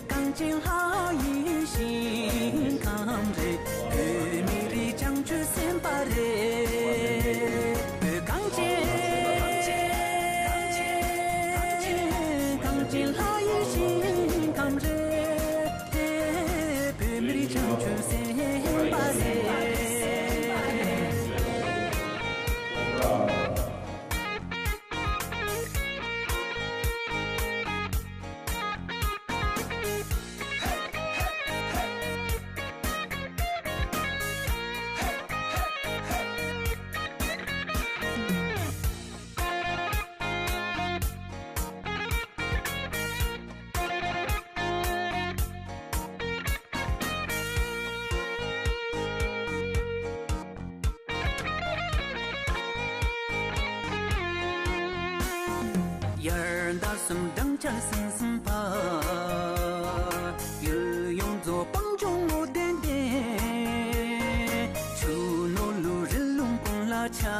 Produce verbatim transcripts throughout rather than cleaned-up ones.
གངས་ཅན་ལྷ་ཡི་ཞིང་ཁམས་རེད། བོད་མི་རིགས་བྱང་ཆུབ་སེམས་དཔའ་རེད། བོད་གངས་ཅན། གངས་ཅན་ལྷ་ཡི་ཞིང་ཁམས་རེད། བོད་མི་རིགས་བྱང་ཆུབ་སེམས་དཔའ་རེད། དབྱར་ཟླ་གསུམ་སྦྲང་ཆར་ཟིམ་ཟིམ་བབས། ཡུལ་ཡོངས་རྫོགས་སྤང་ལྗོངས་ངོ་ལྡན་ལྡན། ཆུ་ནོར་ལུ་རི་ལུང་དཔུང་ལ་ཆགས།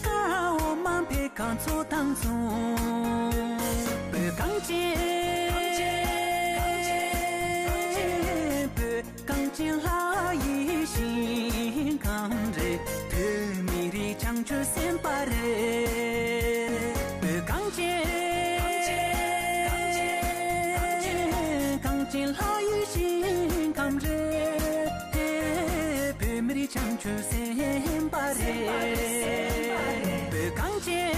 དཀར་འོ་མ་འཕེལ་གང་མཚོ་དང་མཚུངས། བོད་གངས་ཅན། བོད་གངས་ཅན་ལྷ་ཡི་ཞིང་ཁམས་རེད། བོད་མི་རིགས་བྱང་ཆུབ་སེམས་དཔའ་རེད། བོད་གངས་ཅན། གངས་ཅན་ལྷ་ཡི་ཞིང་ཁམས་རེད། བོད་མི་རིགས་བྱང་ཆུབ་སེམས་དཔའ་རེད། བོད་གངས་ཅན།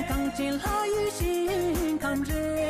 གངས་ཅན་ལྷ་ཡི་ཞིང་ཁམས་རེད།